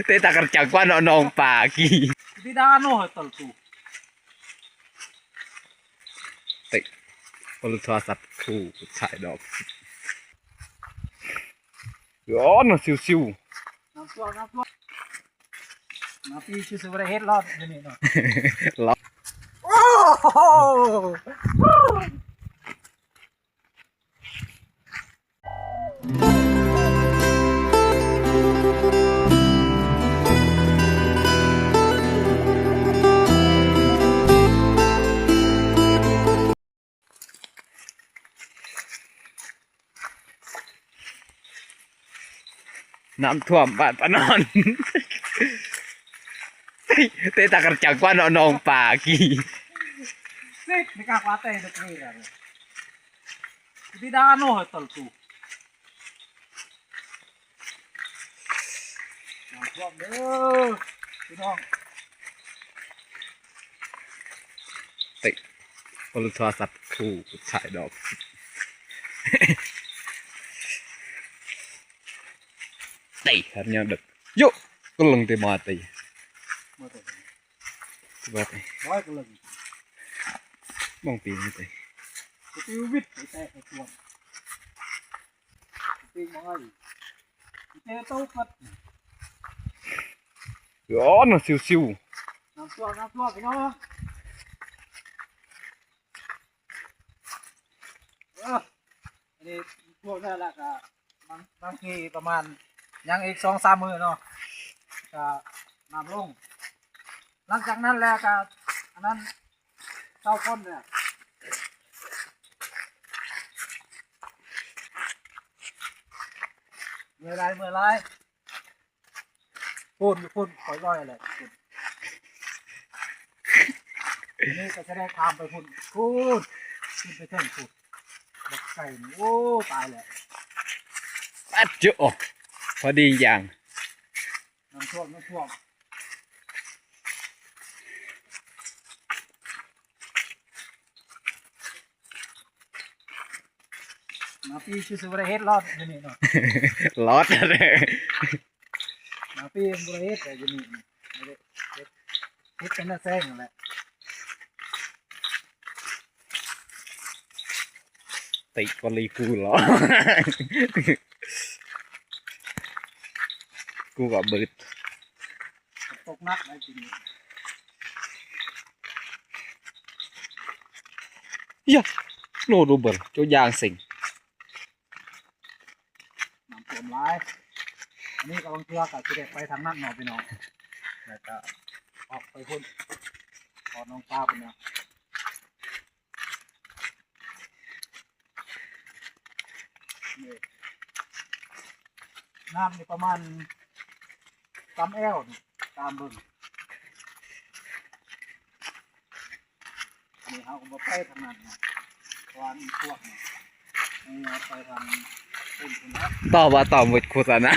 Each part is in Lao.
ເຕະຕາກະຈັງກວ່າເນາະ ນ້ອງປາກີ້ Tidak anu hotel tu. ເຕະໂທລະສັບຄູ່ຖ່າຍດອກ. ໂອ້ ນ້ຳຊິວໆ ນ້ຳຖ້ວມ ນ້ຳຖ້ວມ ນ້ຳປີຊິບໍ່ໄດ້ເຮັດລອດຢູ່ນີ້ເນາະ ລອດ ໂອ້ໂຫ. ນ້ຳຖ້ວມບ້ານປານອນ ເຕະຕາກະຈັງກວ່າເນາະ ນ້ອງປາກີ້ Sit, ni ka kuate de kuiran. Tidak anu hotel tu. ນ້ຳຖ້ວມເດີພີ່ນ້ອງ ເຕະໂທລະສັບຄູ່ຖ່າຍດອກ ເຕະຄັນຍັງເດັກ ໂຍ ກຳລັງເຕະມາເຕະ ມາເຕະ ມາເຕະ ມາກຳລັງ ມອງປີນີ້ເຕະ ກະຕິວວິດ ໄປແຕະໄປກວນ ໂອ້ ນ້ຳຊິວໆ ນ້ຳຖ້ວມ ນ້ຳຖ້ວມພີ່ນ້ອງ ເອີ ອັນນີ້ພວກນັ້ນລະກະ ບາງ ບາງທີປະມານ ຍັງອີກສອງສາມມື້ເນາະ ກະນ້ຳລົງ ຫຼັງຈາກນັ້ນແລ້ວກະ ອັນນັ້ນ ເຊົາຝົນແລ້ວ ເມື່ອຍຫຼາຍ ເມື່ອຍຫຼາຍ ພຸ້ນ ຢູ່ພຸ້ນ ຂ້ອຍລອຍແຫຼະ ພຸ້ນ ອັນນີ້ກະຈະໄດ້ຂ້າມໄປພຸ້ນ ພຸ້ນ ຂຶ້ນໄປເທິງພຸ້ນ ບັກໄກ່ນີ້ ໂອ້ ຕາຍແລ້ວ ປັດໂຈະ ພໍດີຢ່າງ ນ້ຳຖ້ວມ ນ້ຳຖ້ວມ ມາປີຊິບໍ່ໄດ້ເຮັດລອດຢູ່ນີ້ເນາະ ລອດ ມາປີບໍ່ໄດ້ເຮັດແຫຼະຢູ່ນີ້ ເຮັດ ເຮັດເປັນໜ້າແຊງຫັ້ນແຫຼະ ຕິກະລີກູຫຼໍ ກູກະບຶດ ຕົກໜັກໄດ໋ປີນີ້ ຢາ ໂນດູເບິນ ໂຈຢາງເສັງ ນ້ຳຖ້ວມຫຼາຍ ອັນນີ້ກະບາງເທື່ອກະຊິໄດ້ໄປທາງນັ້ນເນາະພີ່ນ້ອງ ແລ້ວກະອອກໄປພຸ້ນ ອອກໜອງປາພຸ້ນນະ ນີ້ ນ້ຳນີ້ປະມານ ສ່ຳແອວນີ້ ຕາມເບິ່ງ ນີ້ເຮົາກະບໍ່ໄປທາງນັ້ນເນາະ ເພາະວ່າມັນພວກນີ້ ເຮົາໄປທາງພຸ້ນພຸ້ນແຫຼະ ຕອບວ່າຕອບບົດໂຄສະນາ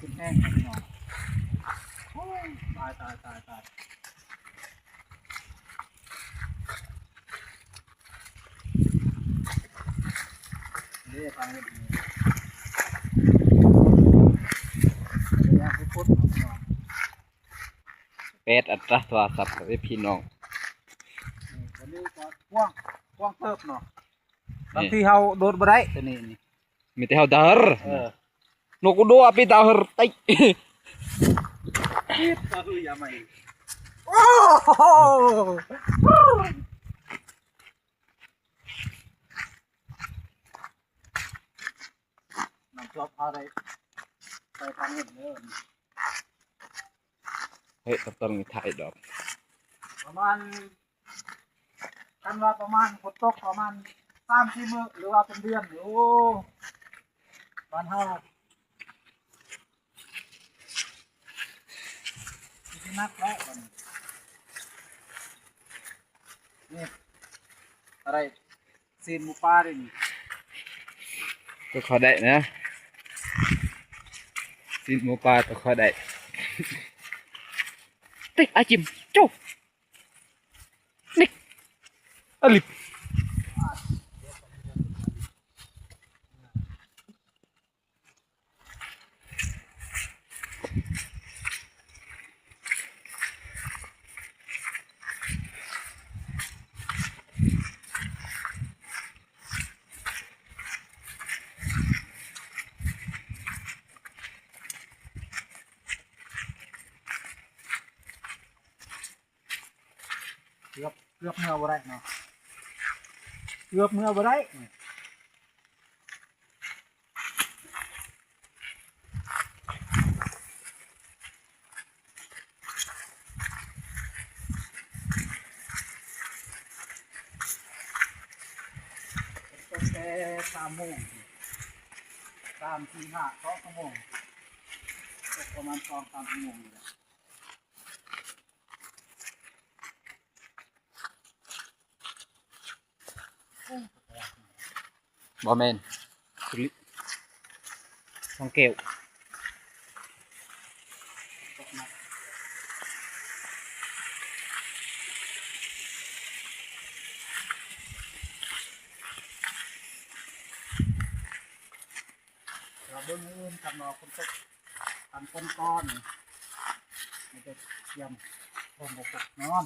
ຂຶ້ນແຮງເນາະ ໂອ້ຍ ຕາຍ ຕາຍ ຕາຍ ຕາຍ. ແປດອັດຕາໂທລະສັບເດີພີ່ນ້ອງ ອັນນີ້ກະກວ້າງ ກວ້າງເຕີບເນາະ ບາງທີເຮົາໂດດບໍ່ໄດ້ ໂຕນີ້ນີ້ ມີແຕ່ເຮົາດາເຮີ ເອີ ນົກກູໂດອະປີດາເຮີຕິ ໂອ້ໂຫ ນ້ຳຈອບພາໄດ້ ໄປທາງເຫັນເດີ ເຮີ້ຍ ຕ້ອງຖ່າຍດອກ ປະມານ ຄັນວ່າປະມານຝົນຕົກປະມານສາມສີ່ມື້ ຫຼືວ່າເປັນເດືອນນີ້ ໂອ້ ບ້ານເຮົາຊິໜັກແລ້ວບັດນີ້ ນີ້ ອະໄລ ຊີ້ນໝູປ່າເດ້ນີ້ ໂຕເຂົາໄດ້ນະ ຊີ້ນໝູປ່າໂຕເຂົາໄດ້ ຕິ ອາຈິມ ໂຈ ນິກ ອາລິບ ໂ ເກືອບເມືອບໍ່ໄດ້ເນາະ ເກືອບເມືອບໍ່ໄດ້. ຕັ້ງແຕ່ສາມໂມງ ສາມ ສີ່ ຫ້າ ສອງຊົ່ວໂມງ ຕົກປະມານສອງສາມຊົ່ວໂມງນີ້ແຫຼະ. ບໍ່ແມ່ນ ຂອງແກ້ວ ເຮົາເບິ່ງມື້ອື່ນກັນເນາະ ຝົນຕົກ ຄັນຝົນກ່ອນ ມັນຈະກຽມ ຝົນບໍ່ຕົກນອນ.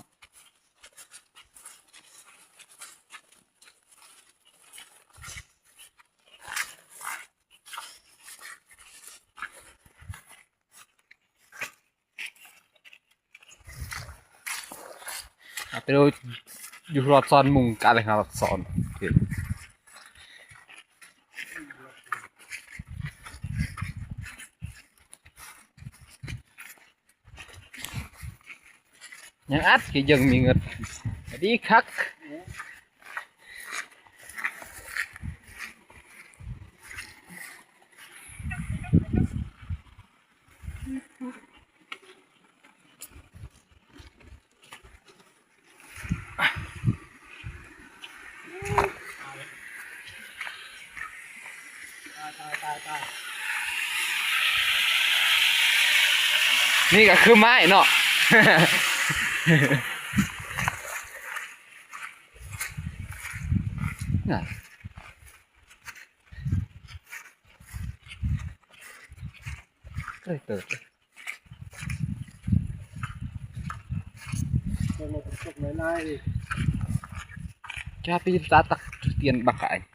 ອາ ໄປດູຢູ່ລອດຊອນມຸງການເລີຍ ຮອດຊອນ. ຍັງອັດ ຄືຍັງມີເງິນ ດີຄັກ. ຕາຍ ຕາຍ ຕາຍ ຕາຍ ນີ້ກໍຄືໄມ້ເນາະ ນະ ເອີ ເຕີບ ເບິ່ງວ່າເປັນສົບຫຼາຍໆ ຈະປີນຕາຕັກຕຽນບັກກາຍ.